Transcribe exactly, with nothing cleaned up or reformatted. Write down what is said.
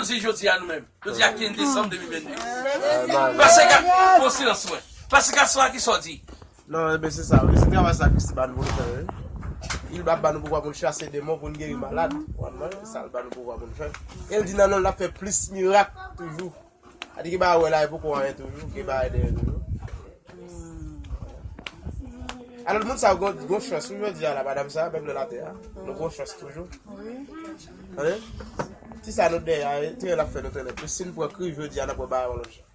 Jodi a nou menm. Jodi a kenz desanm de mil venn de. Paske ka, bon, silans mwen. Paske ka swa ki sa w di. Non, enben se sa wi. Se travay sa Kristi ba nou pou nou fè wi. Li ap ba nou pouvwa pou nou chase demon, pou nou geri malad. Ou konprann? Se sa l ba nou pouvwa pou nou fè. E l di nan non l ap fè plis mirak toujou. A di gen bagay ou wè la e poko anyen toujou, gen bagay dèyè toujou. Alò moun sa yo gon, gon chans wi jodi a la, madanm sa, pèp nan latè a. Nou gon chans toujou. Tande? Ti sa nou dèyè a, te l ap fè nou trennen. Plis si n pran kri jodi a, n ap wè bagay yon lòt jan.